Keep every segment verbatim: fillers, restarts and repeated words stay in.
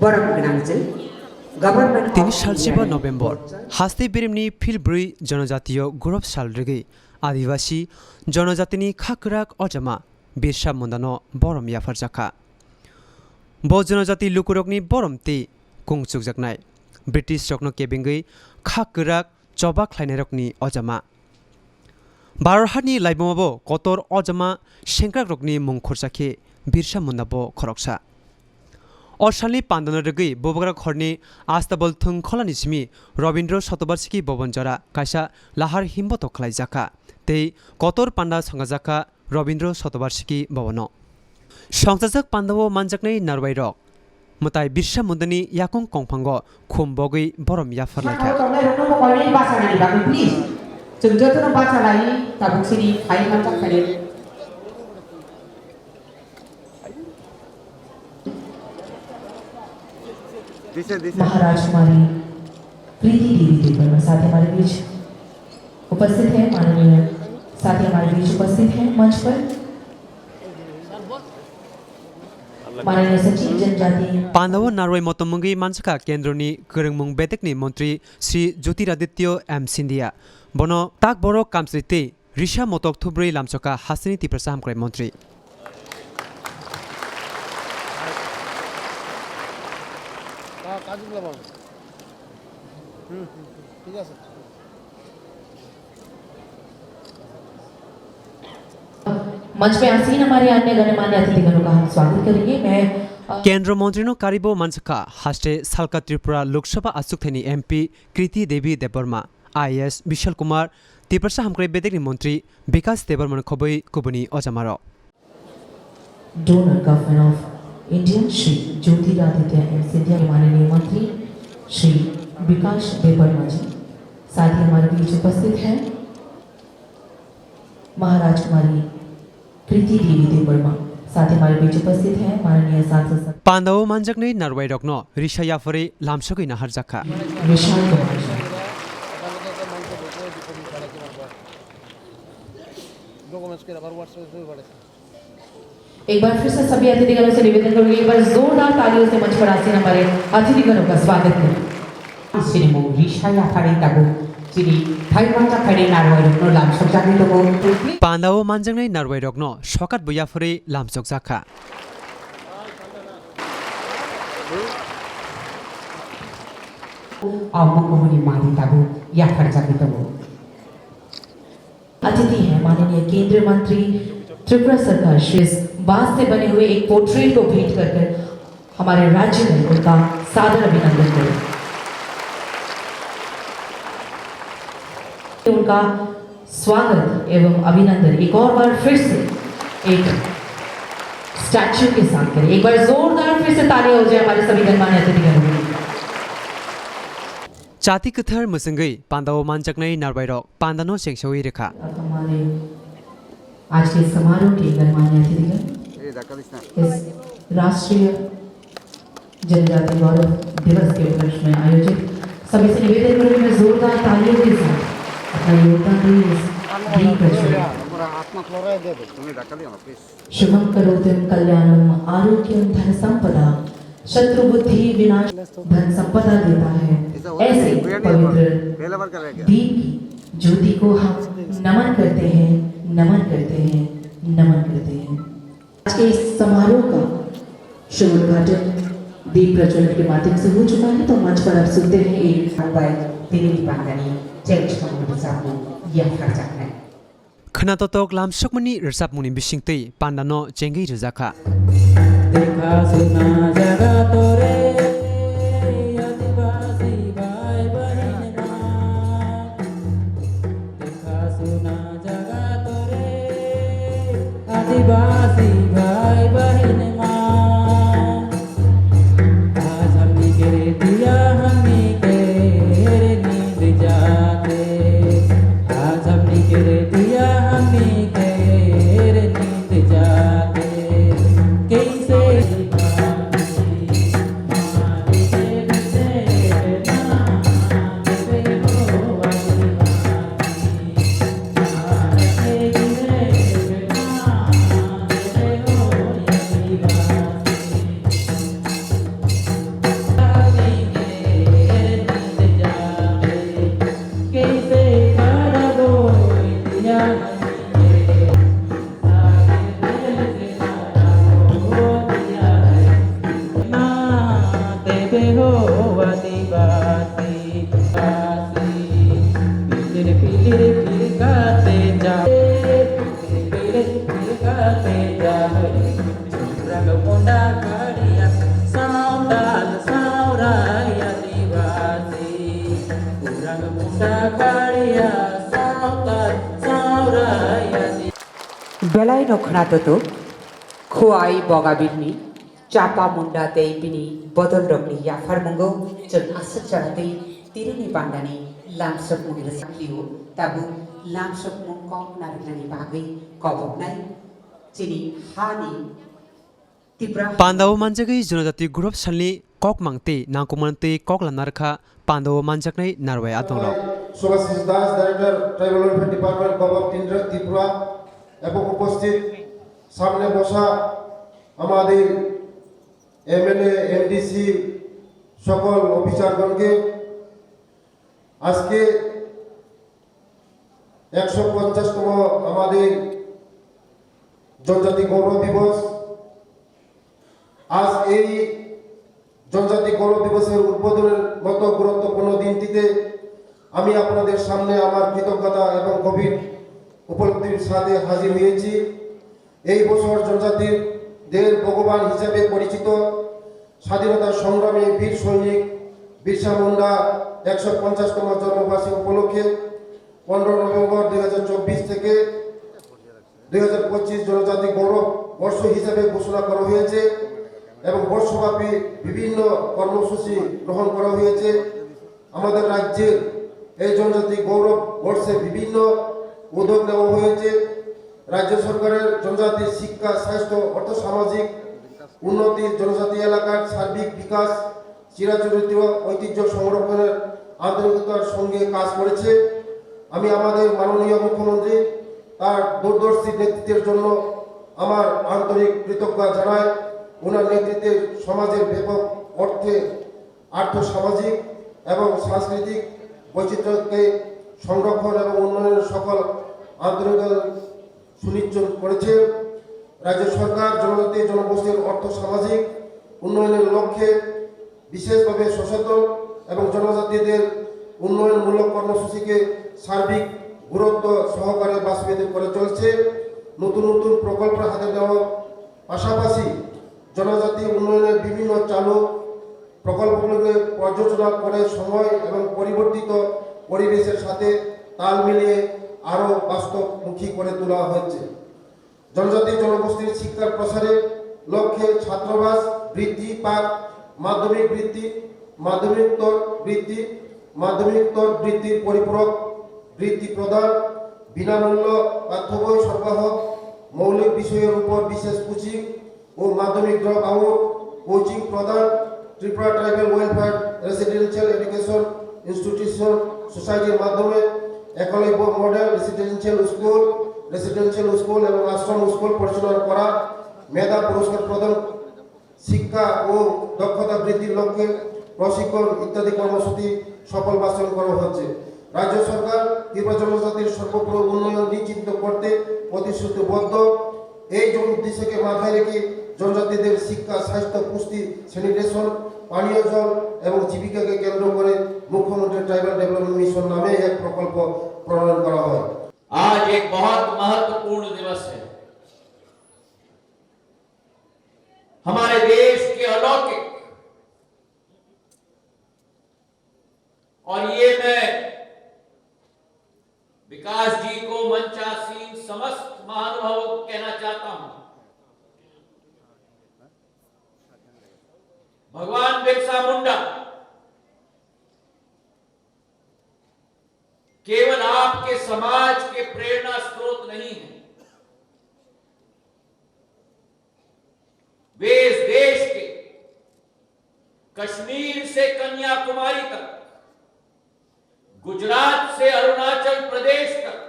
Borok gwnang chwng Government Tini of salsiba India ni November, haste birimni phil brwi jonojatiyo gurop sal rwgwi Adibasi jonojatini kha kwrak ojama Birsa Mundano borom yapharjakha. Bo jonojati lukurokni borom tei kung chukjaknai British rokno kebengwi kha kwrak choba khlainairokni ojama. Bharat hani laibumabo kotor ojama sengkrakrokni mung khorsa khe Birsa Munda bo khoroksa. O salni pandano rwgwi Bubagra khorni Astabol Thwngkholani simi Robindro Sotobarshiki Bobon jora kaisa lahar himboto khlaijakha tei kotor panda songajak kha Robindro Sotobarshiki Bobon-o. Songchajak pandao manjaknai narwai rok mwtai Birsa Mundani yakung kongphango khum bogwi borom yaphar laikha. Tongnai rokno bo koinwi bachanani bagwi please. Chwng jotono bachalai tabuk sini phai manjak khainwi. दिसे, दिसे। महाराजकुमारी प्रीति देवी देववर्मा साथी हमारे बीच उपस्थित है, माननीय साथी हमारे बीच उपस्थित हैं मंच पर। माननीय सचिव जनजाति। Pandao narwai motom wngwi manjakha kendroni kwrwngmung bedekni montri Shri Jyotiraditya M Scindia. Bono tak borok kamchwlwi tei risa motok thubrwi lamchokha hasteni Tiprasa hamkrai montri. मंच पे आसीन हमारे अन्य गणमान्य अतिथिगणों का हम स्वागत करेंगे। मैं, अ, Kendro montri no karibo manjakha haste salka Tripura Lok Sabha achukthani M P Kriti Devi Debbarma, I A S Vishal Kumar, Tiprasa hamkrai bedekni montri Bikash Debbarmano khobwi kubuni ojamarok. Donor Government of India Shri Jyotiraditya M Scindia, माननीय मंत्री श्री विकास देबबर्मा जी साथ ही हमारे बीच उपस्थित हैं। महाराजकुमारी प्रीति देवी देबबर्मा साथ ही हमारे बीच उपस्थित हैं माननीय सांसद Pandao manjaknai narwai rokno risa yaphari lamsogwi naharjakha. Vishal कुमार जी। एक बार फिर से सभी अतिथिगणों से निवेदन करूंगी, एक बार जोरदार तालियों से मंच पर आसीन हमारे अतिथिगणों का स्वागत करें। Sini mung risa yaphari tabuk chini phai manjak khainai narwai rokno lamsokjagwi tongo. Pandao manjaknai narwai rokno sokat bo yaphari lamsokjakha. Amo kubuni mari tabuk yapharjagwi tongo. अतिथि हैं माननीय केंद्रीय मंत्री त्रिपुरा सरकार श्री इस बांस से बने हुए एक पोर्ट्रेट को भेंट कर कर हमारे राज्य में उनका सादर अभिनंदन करें। उनका स्वागत एवं अभिनंदन एक और बार फिर से एक स्टैचू के साथ करें। एक बार जोरदार फिर से तालियां हो जाए हमारे सभी गणमान्य अतिथिगणों के लिए। Chati kwthar mwswngwi pandao manjaknai narwai rok pandano chengsawi rwkha. अब हमारे आज के समारोह के गणमान्य अतिथिगण, इस राष्ट्रीय जनजाति गौरव दिवस के उपलक्ष्य में आयोजित सभी से निवेदन करूंगी, मैं जोरदार तालियों के साथ अपना योगदान दें इस दीप प्रज्वलन। शुभं करोति कल्याणं आरोग्यं धन संपदा, शत्रु बुद्धि विनाश धन संपदा देता है। ऐसे पवित्र दीप की ज्योति को हम नमन करते हैं, नमन करते हैं, नमन करते हैं। आज के इस समारोह का शुभ उद्घाटन दीप प्रज्वलन के माध्यम से हो चुका है, तो मंच पर आप सुनते हैं एक Khwnatotok lamsokmani rwchapmungni bisingtwi pandano chengwi rwjakha. देखा सुना जगा तोरे आदिवासी भाई बहन माँ। देखा सुना जगा तोरे आदिवासी भाई बहन माँ। आज हमनी के रे दिया हमनी के रे नींद जाते। आज हमनी के रे दिया हमनी के रे नींद जाते। कैसे हो आदिवासी, आदिवासी, पिलिर पिलिर फिर काटे जा, पिलिर पिलिर फिर काटे जा, रंग मुंडा खड़िया, सावताल सावराय आदिवासी, रंग मुंडा खड़िया, सावताल सावराय आदिवासी। Belai no khwnato to, Khowai Bogabirni Chapa Munda tei bini bodolrokni yapharmungo chwng aswk chara tei tirini bandani lamsokmung rwchapli-o, tabuk lamsokmung kok narwknani bagwi koboknai chini hani Tipra. Pandao manjagwi Jonojati Gorob Salni kokmang tei nangkukmani twi kok lamna rwkha Pandao manjaknai narwai adongrok. Subhashish Das, Director, Tribal Welfare Department, Govt of India, Tripura, এবং উপস্থিত সামনে বসা আমাদের MLA, MDC, সকল অফিসারগণকে, আজকে একশো পঞ্চাশতম আমাদের জনজাতি গৌরব দিবস। আজ এই জনজাতি গৌরব দিবসের উদ্বোধনের মতো গুরুত্বপূর্ণ দিনটিতে আমি আপনাদের সামনে আমার কৃতজ্ঞতা এবং গভীর উপলব্ধির সাথে হাজির হয়েছি। এই বছর জনজাতিদের ভগবান হিসাবে পরিচিত স্বাধীনতা সংগ্রামী বীর সৈনিক বিরসা মুন্ডা একশো পঞ্চাশতম জন্মবার্ষিকী উপলক্ষে পনেরো নভেম্বর দুই হাজার চব্বিশ থেকে দুই হাজার পঁচিশ জনজাতি গৌরব বর্ষ হিসাবে ঘোষণা করা হয়েছে এবং বর্ষব্যাপী বিভিন্ন কর্মসূচি গ্রহণ করা হয়েছে। আমাদের রাজ্যে এই জনজাতি গৌরব বর্ষে বিভিন্ন উদ্যোগ নেওয়া হয়েছে। রাজ্য সরকারের জনজাতি শিক্ষা, স্বাস্থ্য, অর্থ সামাজিক উন্নতি, জনজাতি এলাকার সার্বিক বিকাশ, চিরাচরিত ঐতিহ্য সংরক্ষণের আন্তরিকতার সঙ্গে কাজ করেছে। আমি আমাদের মাননীয় মুখ্যমন্ত্রী তার দূরদর্শী নেতৃত্বের জন্য আমার আন্তরিক কৃতজ্ঞতা জানাই। ওনার নেতৃত্বে সমাজের ব্যাপক অর্থে আর্থ সামাজিক এবং সাংস্কৃতিক বৈচিত্র্যকে সংরক্ষণ এবং উন্নয়নের সকল আন্তরিকতা সুনিশ্চিত করেছে। রাজ্য সরকার জনজাতি জনগোষ্ঠীর অর্থ সামাজিক উন্নয়নের লক্ষ্যে বিশেষভাবে সচেতন এবং জনজাতিদের উন্নয়নমূলক কর্মসূচিকে সার্বিক গুরুত্ব সহকারে বাস্তবায়িত করে চলছে। নতুন নতুন প্রকল্প হাতে নেওয়ার পাশাপাশি জনজাতি উন্নয়নের বিভিন্ন চালু প্রকল্পগুলোকে পর্যালোচনা করে সময় এবং পরিবর্তিত পরিবেশের সাথে তাল মিলিয়ে আরও বাস্তবমুখী করে তোলা হয়েছে। জনজাতি জনগোষ্ঠীর শিক্ষার প্রসারের লক্ষ্যে ছাত্রাবাস বৃত্তি, পাক মাধ্যমিক বৃত্তি, মাধ্যমিকোত্তর বৃত্তি, মাধ্যমিকোত্তর বৃত্তির পরিপূরক বৃত্তি প্রদান, বিনামূল্য পাঠ্যবই সরবরাহ, মৌলিক বিষয়ের উপর বিশেষ কোচিং ও মাধ্যমিক ড্রপ আউট কোচিং প্রদান, Tripura tribal welfare residential education institution সোসাইটির মাধ্যমে Eklavya model residential school, residential school এবং আশ্রম স্কুল পরিচালনা করা, মেধা পুরস্কার প্রদান, শিক্ষা ও দক্ষতা বৃদ্ধির লক্ষ্যে প্রশিক্ষণ ইত্যাদি কর্মসূচি সফল বাস্তবায়ন করা হচ্ছে। রাজ্য সরকার ত্রিপুরা জনজাতির সর্বপ্রকার উন্নয়ন নিশ্চিত করতে প্রতিশ্রুতিবদ্ধ। এই জন-, উদ্দেশ্যকে মাথায় রেখে জনজাতিদের শিক্ষা, স্বাস্থ্য, পুষ্টি, স্যানিটেশন, পানীয় জল এবং জীবিকাকে কেন্দ্র করে মুখ্যমন্ত্রী ট্রাইবাল ডেভেলপমেন্ট মিশন নামে এক প্রকল্প প্রণয়ন করা হয়। आज एक बहुत महत्वपूर्ण दिवस है। हमारे देश के अलौकिक, और ये मैं विकास जी को, मंचासीन समस्त महानुभावों को कहना चाहता हूं, भगवान बिरसा मुंडा केवल आपके समाज के प्रेरणा स्रोत नहीं है, वे इस देश के कश्मीर से कन्याकुमारी तक, गुजरात से अरुणाचल प्रदेश तक,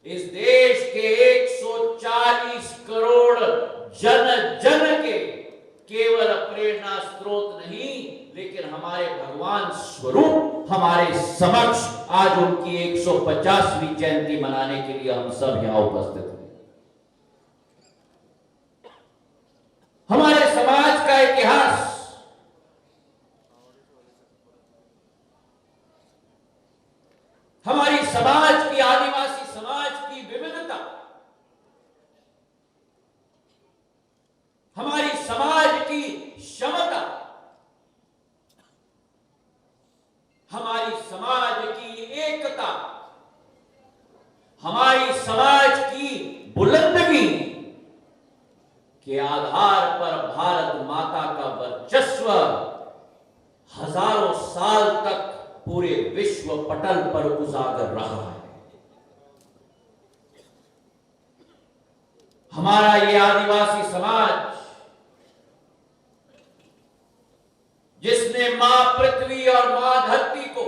इस देश के एक सौ चालीस करोड़ जन जन के केवल प्रेरणा स्रोत नहीं, लेकिन हमारे भगवान स्वरूप हमारे समक्ष आज उनकी एक सौ पचासवीं जयंती मनाने के लिए हम सब यहां उपस्थित हैं। हमारे समाज का इतिहास पूरे विश्व पटल पर उजागर रहा है। हमारा ये आदिवासी समाज, जिसने मां पृथ्वी और मां धरती को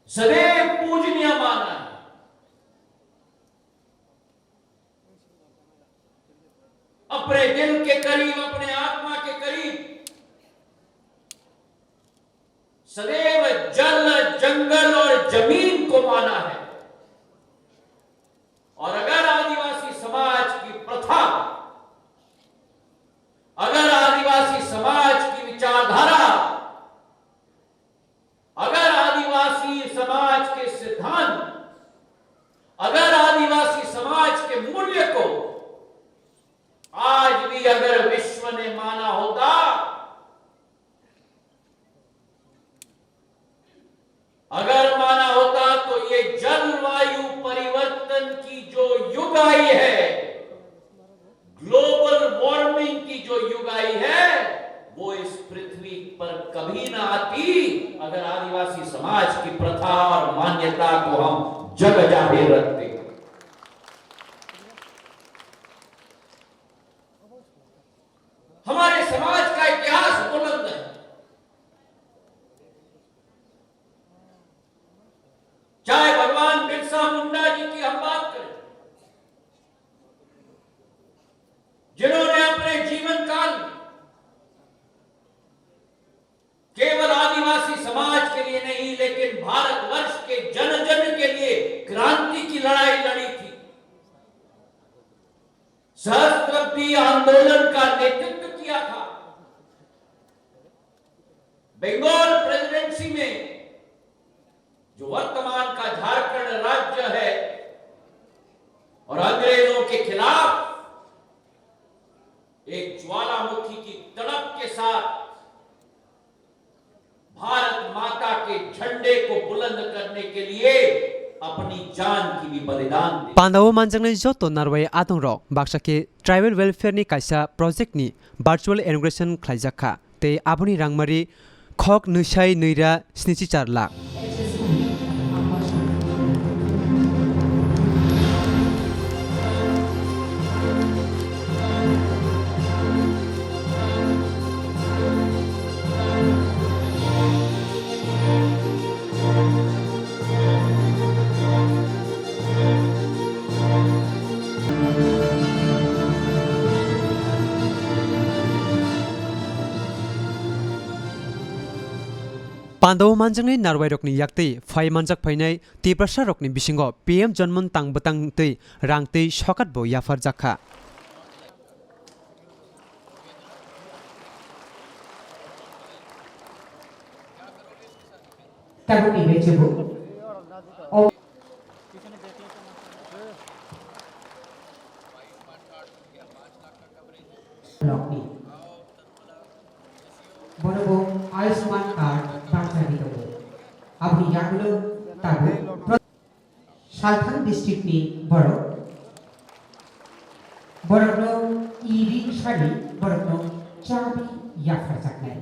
सदैव पूजनीय माना है, अपने दिल के करीब, अपने आत्मा के करीब सदैव जल, जंगल और जमीन को माना है। और अगर आदिवासी समाज की प्रथा, अगर आदिवासी समाज की विचारधारा, अगर आदिवासी समाज के सिद्धांत, अगर आदिवासी समाज के मूल्य को आज भी अगर विश्व ने माना होता, अगर माना होता तो ये जलवायु परिवर्तन की जो युग आई है, ग्लोबल वार्मिंग की जो युग आई है, वो इस पृथ्वी पर कभी ना आती अगर आदिवासी समाज की प्रथा और मान्यता को हम जग जाहिर रखते। हमारे समाज का इतिहास बुलंद है। चाहे भगवान बिरसा मुंडा जी की हम बात करें, जिन्होंने अपने जीवन काल में केवल आदिवासी समाज के लिए नहीं, लेकिन भारतवर्ष के जन जन के लिए क्रांति की लड़ाई लड़ी थी, सहस्त्राब्दी आंदोलन का नेतृत्व किया था। बंगाल प्रेसिडेंसी में जो वर्तमान का झारखंड राज्य है और अंग्रेजों के खिलाफ एक ज्वालामुखी की तड़प के साथ भारत माता के झंडे को बुलंद करने के लिए अपनी जान की भी बलिदान दी। Pandao manjaknai joto narwai adongrok baksa khe Tribal Welfare ni kaisa project ni virtual inauguration khlaijak kha, tei aboni rangmari khok nwi sai nwi ra snichi char lakh. Pandao manjaknai narwai rokni yaktwi phai manjak phainai Tiprasa rokni bisingo P M Janman tang bwtang twi rang twi sokat bo yaphar jak kha. Tabukni bechebo. O. Blockni. Bono bo Ayushman card bangsa di tongo. Aboni yagulo tabuk. Salthang district ni borok, borokno e-ring sari borokno chabi yapharjaknai.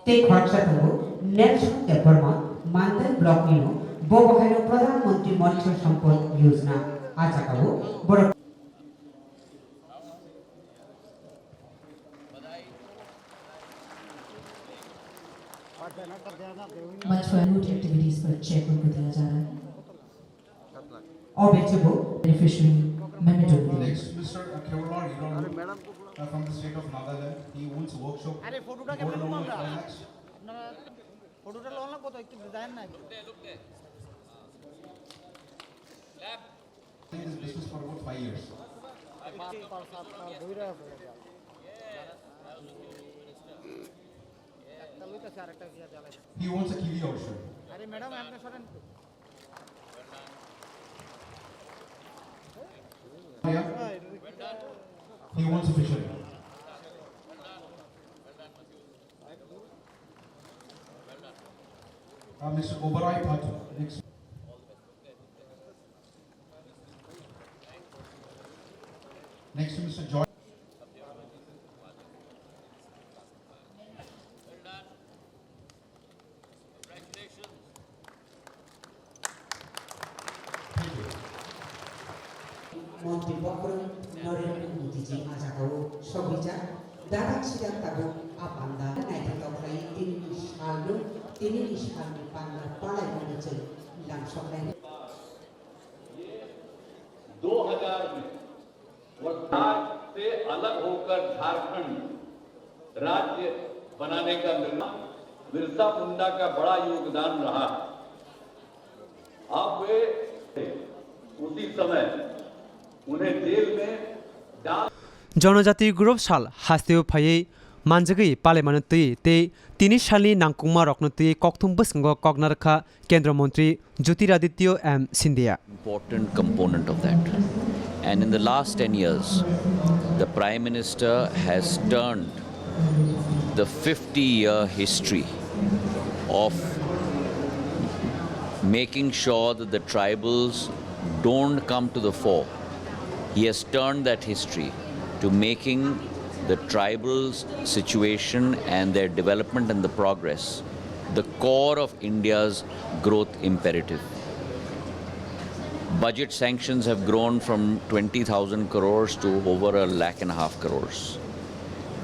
Tei khoroksa tongo Nelson Debbarma, Mandal block nino, bo bo haino Pradhan Mantri Matsya Sampad Yojana, a jagao borok मंच पर लूट एक्टिविटीज पर चेक उनको दिया जा रहा है। O bechebo. Beneficiary memento. Next, Mister Khewlal Hirol, uh, from the state of Nagaland. He owns a workshop. আরে ফটোটা কেমন নেবো আমরা? আপনারা ফটোটা লোন লাগবো তো, একটু দেন না। In this business for about five years. He owns a kiwi also. আরে ম্যাডাম, আপনি সরেন। Yeah. He owns a fishery. Uh, Mister Oberoi Patu, next. Next to Mister Joy. Montri bokhorok Narendra Modi ji a jagao sogwijak. Dadak sidak tabuk a panda naithotok khlai tinini salno, tinini salni panda palai mano chwng lamsoknai. दो हज़ार में और आज से अलग होकर झारखंड राज्य बनाने का निर्माण बिरसा मुंडा का बड़ा योगदान रहा। अब वे उसी समय उन्हें जेल में डाल Jonojati Gurop Sal hasteo phaiwi manjagwi palaimano twi tei tini salni nangkukma rokno twi kokthum bwskango kok narwkha Kendra Montri Jyotiraditya M Scindia. Important component of that. And in the last ten years, the Prime Minister has turned the fifty year history of making sure that the tribals don't come to the fore. He has turned that history to making the tribals' situation and their development and the progress the core of India's growth imperative. Budget sanctions have grown from twenty thousand crores to over a lakh and a half crores.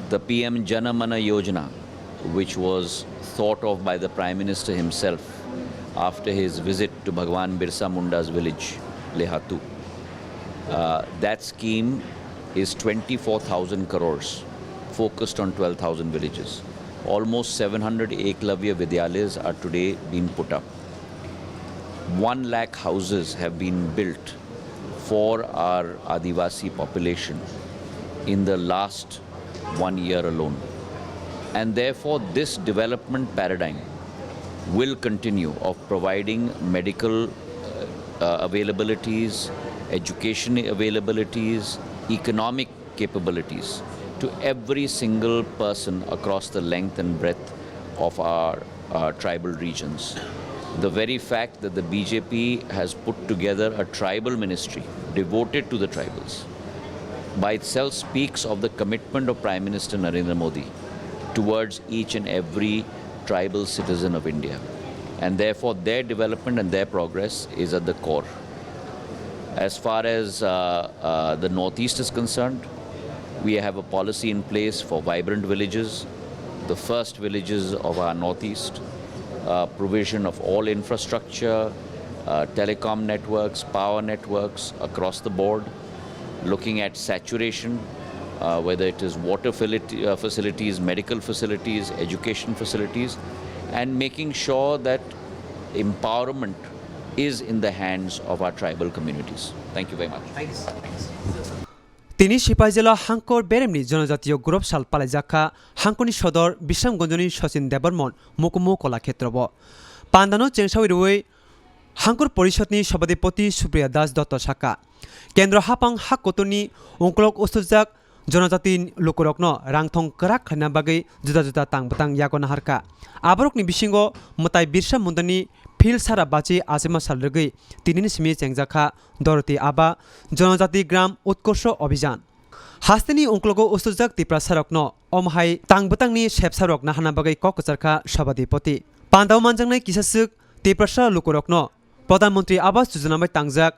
The P M Jana Mana Yojana, which was thought of by the Prime Minister himself after his visit to Bhagwan Birsa Munda's village, Lehatu, uh, that scheme is twenty-four thousand crores, focused on twelve thousand villages. Almost seven hundred Eklavya Vidyalayas are today being put up. One lakh houses have been built for our Adivasi population in the last one year alone. And therefore, this development paradigm will continue of providing medical, uh, availabilities, education availabilities, economic capabilities to every single person across the length and breadth of our, uh, tribal regions. The very fact that the B J P has put together a tribal ministry devoted to the tribals by itself speaks of the commitment of Prime Minister Narendra Modi towards each and every tribal citizen of India. And therefore, their development and their progress is at the core. As far as, uh, uh, the Northeast is concerned, we have a policy in place for vibrant villages, the first villages of our Northeast, uh, provision of all infrastructure, uh, telecom networks, power networks across the board, looking at saturation, uh, whether it is water facility, uh, facilities, medical facilities, education facilities, and making sure that empowerment is in the hands of our tribal communities. Thank you very much. Tini Sipaijalo Hangkor beremni Jonojatiyo Gurop Sal palaijak kha Hangkorni sodor Bisramganjni Sachin Debbarman Mukumu Kolakhetrobo. Pandano chengsawi rwui Hangkor Porishodni Sobadipoti Supriya Das Dotto sakha, Kendro hapang hak kotorni ungkolok usturjak Jonojati lukurokno rangthong kwrak khlaina bagwi juda juda tang bwtang yago naharkha. Aborokni bisingo mwtai Birsa Mundani phil sara bachi achima sal rwgwi tinini simi chengjakha Dorothy Aba Jonojati Gram Utkorsho Abhijan. Hasteni ungklogo usturjak Tiprasarokno omo hai tang bwtangni sepsarok nahana bagwi kok kwcharkha Sobadipoti. Pandao manjaknai kisaswk Tiprasa lukurokno Pradhan Mantri Awas Yojana bai tangjak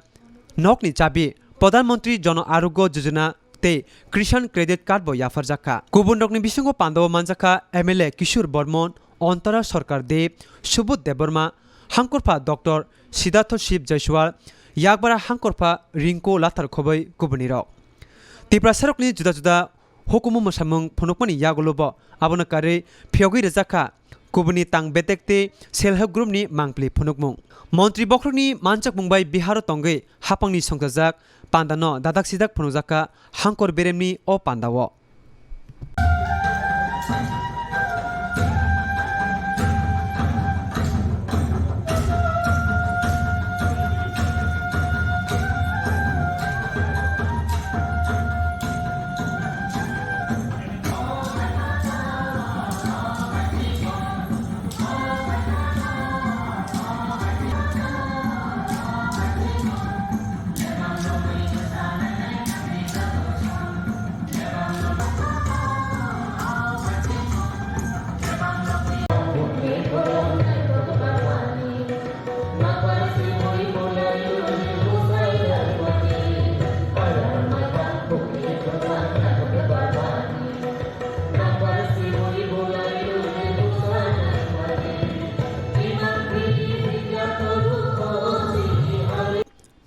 nokni chabi Pradhan Mantri Jan Arogya Yojana tei Kisan Credit Card bo yapharjak kha. Kubunrokni bisingo pandao manjakha M L A Kishore Bormon, Antara Sarkar Deb, Subodh Debbarma, Hangkorpha Doctor Siddhartho Shiv Jaiswal, Yakbara Hangkorpha Rinku Lathar Khoboi kubunirok. Tiprasarokni juda juda hukumu mwsamung phunukmani yagulo bo abono karwi phiyogwi rwjak kha kubuni tang betek tei self help group ni mangpli phunukmung. Montri bokhorokni manchakmung bai Biharo tongwi hapangni songchajak pandano dadak sidak phunukjak kha Hangkor beremni o pandao.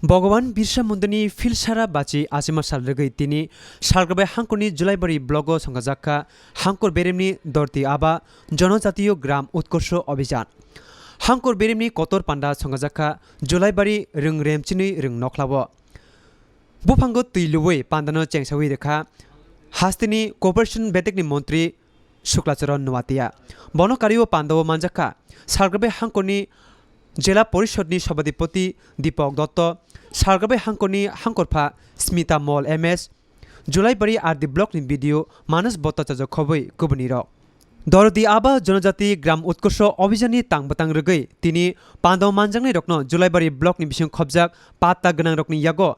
Bhagwan Birsa Mundani Philsara bachi achima sal rwgwi tini Salgabai hangkorni Julaibari blogo songkajak kha hangkor beremni Dorti Aba Jonojatiyo Gram Utkorsho Abhijan. Hangkor beremni kotor panda songkajak kha Julaibari rwng remchinwi rwng nokhlao. Buphango twi luwi pandano chengsawi rwkha hasteni Cooperation betekni montri Suklacharan Nuatia. Bono kario pandao manjakha Salgabai hangkorni Jela Porishodni Sabhadipoti Dipok Dotto, Salgabai hangkorni hangkorpha Smita Mol M S, Julaibari R D blockni B D O Manas Bhattacharya khobwi kubunirok. Dordi Aba Jonojati Gram Utkorsho Abhijanni tang bwtang rwgwi tini pandao manjaknairokno Julaibari blockni bising khobjak patta gwnangrokni yago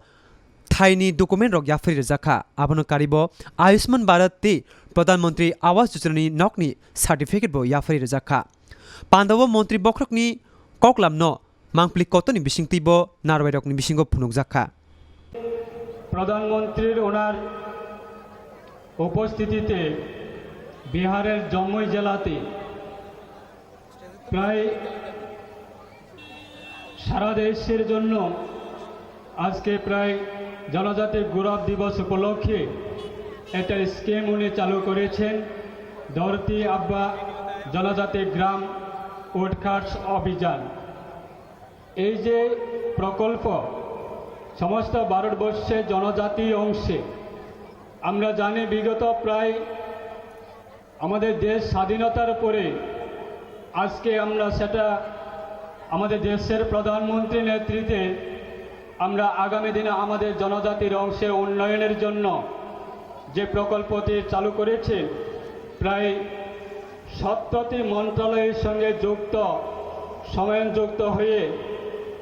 thaini document rok yaphari rwjak kha. Abono karibo Ayushman Bharat tei Pradhan Mantri Awas Yojana ni nokni certificate bo yaphari rwjak kha. Pandao montri bokhorokni koklamno mangpili kotorni bisingtwibo narwai rokni bisingo phunukjak kha. প্রধানমন্ত্রীর ওনার উপস্থিতিতে বিহারের জম্মুই জেলাতে প্রায় সারা দেশের জন্য আজকে প্রায় জনজাতি গৌরব দিবস উপলক্ষে একটা স্কিম উনি চালু করেছেন, ধরতি আব্বা জনজাতি গ্রাম উৎকর্ষ অভিযান। এই যে প্রকল্প সমস্ত ভারতবর্ষে জনজাতি অংশে, আমরা জানি বিগত প্রায় আমাদের দেশ স্বাধীনতার পরে আজকে আমরা সেটা আমাদের দেশের প্রধানমন্ত্রী নেতৃত্বে আমরা আগামী দিনে আমাদের জনজাতির অংশে উন্নয়নের জন্য যে প্রকল্পটি চালু করেছে, প্রায় সতেরোটি মন্ত্রণালয়ের সঙ্গে যুক্ত, সমন্বযুক্ত হয়ে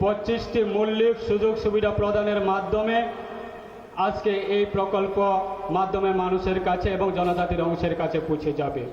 পঁচিশটি মৌলিক সুযোগ সুবিধা প্রদানের মাধ্যমে আজকে এই প্রকল্প মাধ্যমে মানুষের কাছে এবং জনজাতির অংশের কাছে পৌঁছে যাবে।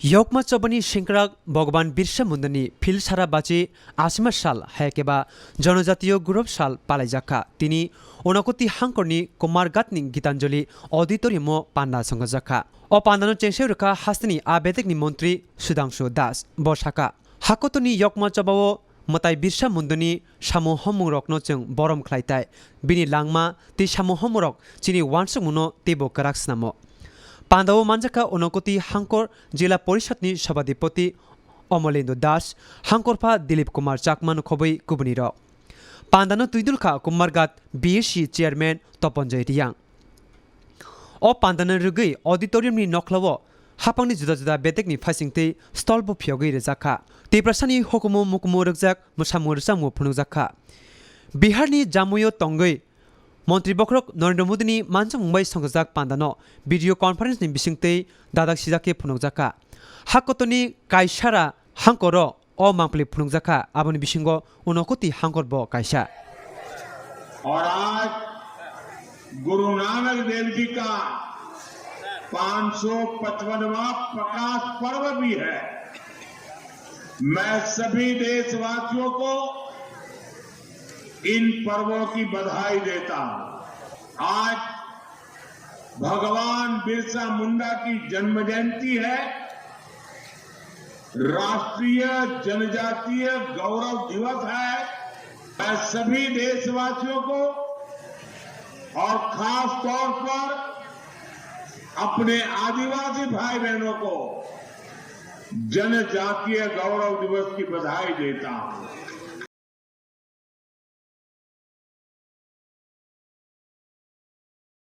Yokma chobani sengkrak Bhagwan Birsa Mundani Philsara bachi achima sal hayakeba Jonojatiyo Gurub sal palaijakha. Tini Unakoti hangkorni Kumarghatni Gitanjali Auditoriumo panda songkhajakha. O pandano chengsai rwkha hasteni a bedekni montri Sudhangshu Das. Bo sakha, hakotoni yokma chobao mwtai Birsa Mundani samung homungrokno chwng borom khlai tai. Bini langma tei samung homungrok chini uansukmungno teibo kwrak snamo. Pandao manjakha Unakoti hangkor Jila Porishodni Sabhadipoti Omolendra Das, hangkorpha Dilip Kumar Chakma no khobwi kubunirok. Pandano twidul kha Kumarghat B S C chairman Toponjoy Riyang. O pandano rwgwi auditoriumni nokhlao hapangni juda juda bedekni phaisingtwi stall bo phiyogwi rwjak kha. Tiprasani hukumu mukumu rwkjak mwsamung rwchapmung phunukjak kha. Biharni Jammuio tongwi Montri bokhorok Narendra Modini manjakmung bai songkajak pandano video conference ni bisingtwi dadak sijak khe phunukjak kha. Hakotoni kaisara hangkoro o mangpili phunukjak kha, aboni bisingo Unakoti hangkor bo kaisa. और आज गुरु नानक देव जी का पाँच सौ पचपनवां प्रकाश पर्व भी है। मैं सभी देशवासियों को इन पर्वों की बधाई देता हूं। आज भगवान बिरसा मुंडा की जन्म जयंती है, राष्ट्रीय जनजातीय गौरव दिवस है। मैं सभी देशवासियों को और खास तौर पर अपने आदिवासी भाई बहनों को जनजातीय गौरव दिवस की बधाई देता हूं।